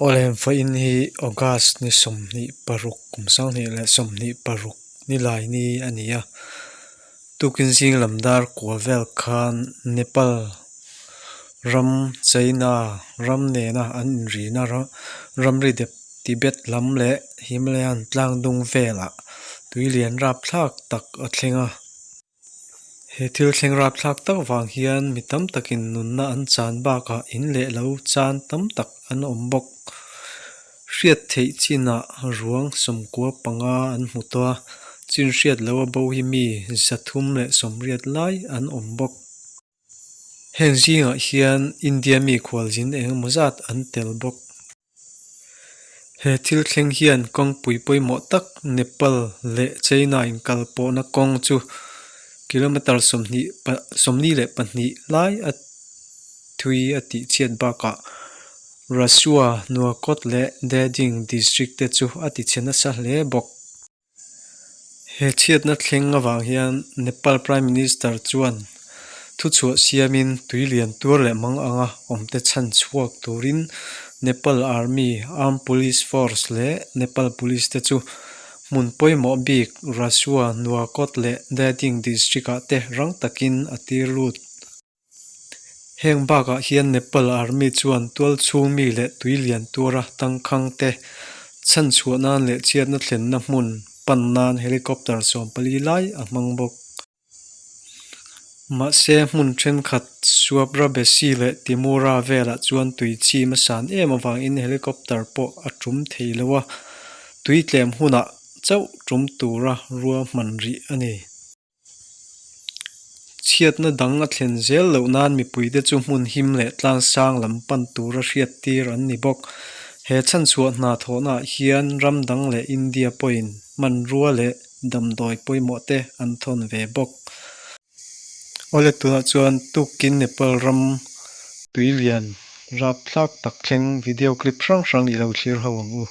Awlem vawiin hi August ni 26 kum 2026 nilai ni a ni a, tukin zing lam dar kua vel khan Nepal ram China ram nena an inrina ramri dep Tibet lam leh Himalayan tlang dung velah tui lian rapthlak tak a thleng a. He thil thleng rapthlak tak vang hian mi tam takin nunna an chan bakah in leh lo chan tam tak an awm bawk. Hriat theih chinah ruang 95 an hmu tawh a, chin hriat loh a bo hi mi 380 lai an awm bawk. Heng zingah hian India mi khualzin eng emaw zat an tel bawk. He thil thleng hian kawngpui pawimawh tak Nepal leh China inkal pawhna kawng chu kilometre 24 lai a thui a tih chhiat bakah Rasuwa, Nuakot leh Dhading district te chu a tichhe nasa hle bawk. He chhiatna thleng avang hian Nepal Prime Minister chuan thuchhuah siamin tui lian tuar leh mang anga awmte chhan chhuak turin Nepal Army, Armed Police Force leh Nepal Police te chu hmun pawimawh bik Rasuwa, Nuakot leh Dhading district-ah te rang takin a tir lut. Heng bakah hian Nepal Army chuan tualchhung mi leh tui lian tuara tangkhang te chhanchhuah nan leh chhiatna thlenna hmun pan nan helicopter 14 lai a hmang bawk. Mahse hmun thenkhat Suabrabesi leh Timura velah chuan tui chim a san em avangin helicopter pawh a tum thei lo a, tui tlem hunah chauh tum tura ruahman rih a ni. Chhiatna dang a thlen zel loh nan mipuite chu hmun him leh tlangsang lam pan tura hriat tir an ni bawk. He chhanchhuah hna thawhnaah hian ram dang leh India pawhin hmanrua leh damdawi pawimawh te an thawn ve bawk. Awle tunah chuan tukin Nepal ram tuilian rapthlak tak thleng video clip hrang hrang i lo thlir ho ang u.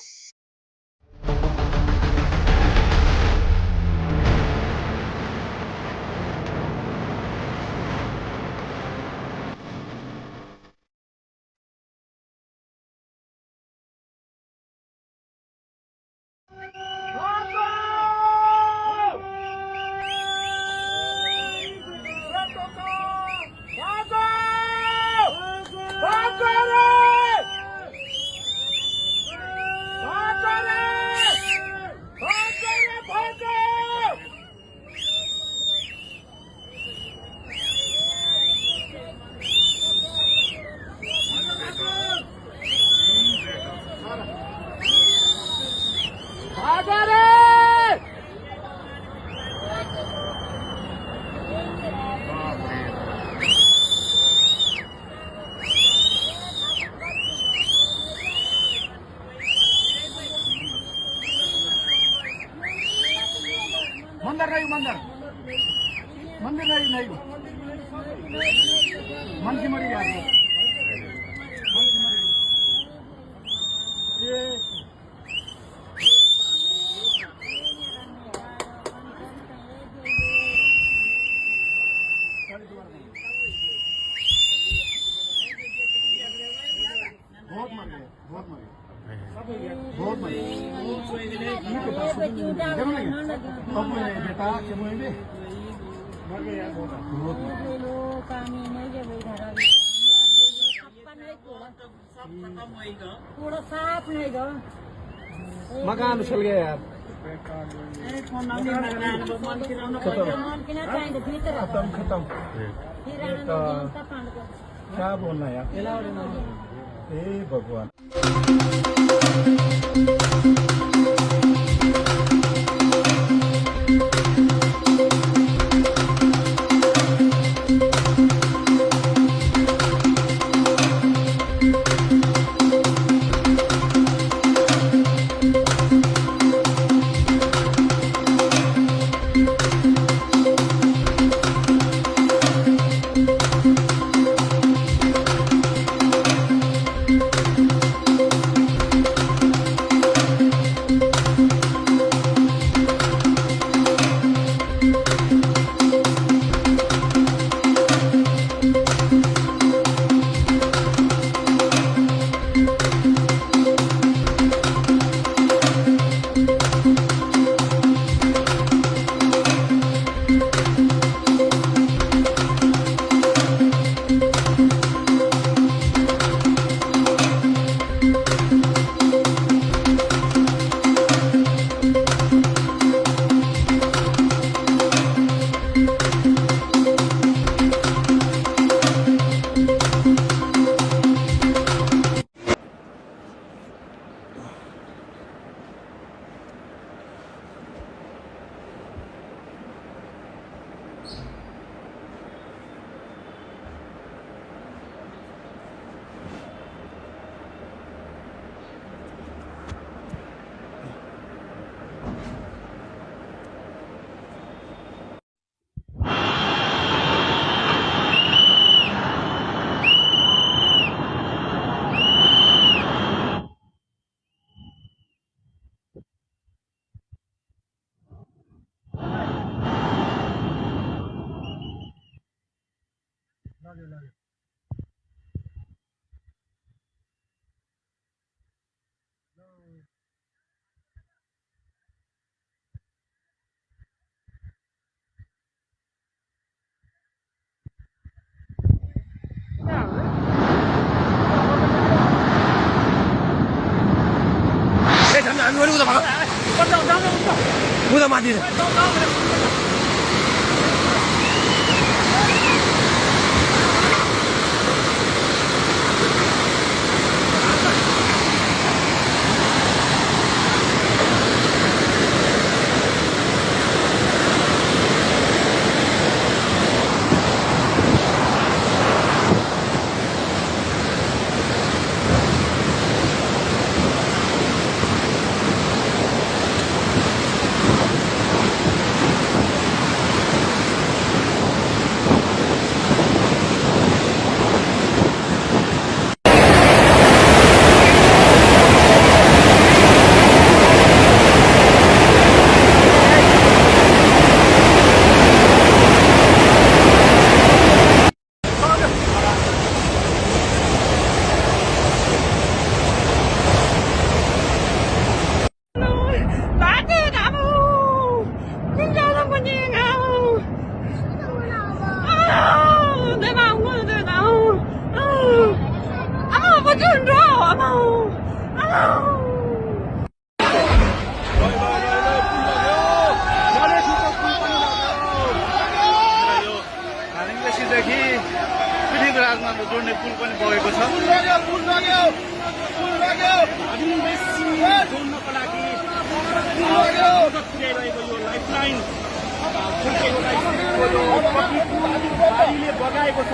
मंदिर नहीं मंदिर मंदिर नहीं नहीं मन की मरी यार मन की मरी ये बहुत मर गए बहुत मर गए बहुत मर गए बेटा के मुझे मर गए यार बहुत बहुत मकान उछल गया यार खत्म खत्म क्या बोलना यार हे भगवान। धादिङबेसीदेखि पृथ्वी राजमार्ग जोड्ने पुल पनि बगेको छ। जोड्नको लागि मद्दत पुर्याइरहेको यो लाइफलाइन फुर्केगोडाई यो पक्की पुल बाढीले बगाएको छ।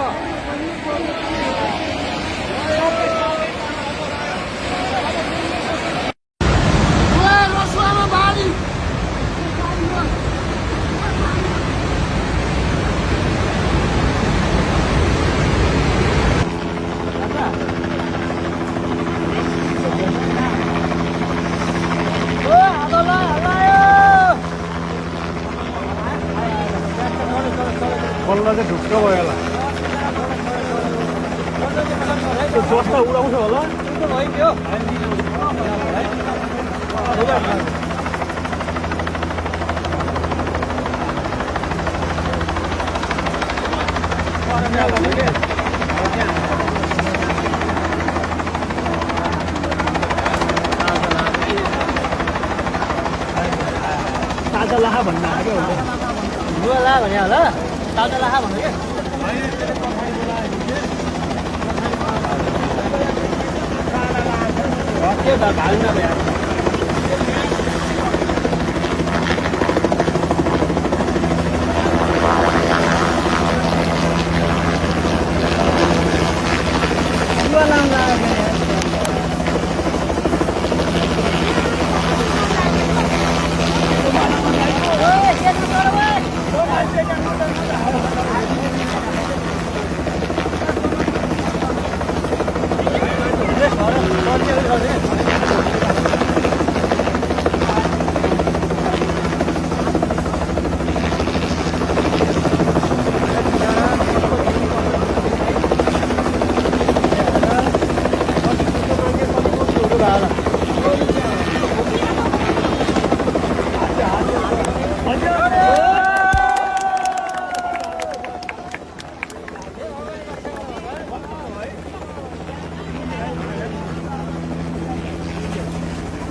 बल्ल चाहिँ ढुक्क भयो होला। जस्ता उडाउँछ होला। ताजा लाहा भन्न आयो क्या। ला भने होला, ताजा लाहा भन्नु क्या। के भाल्न भयो।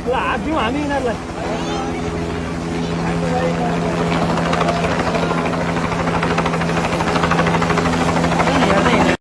ल, हात दिउँ हामी यिनीहरूलाई।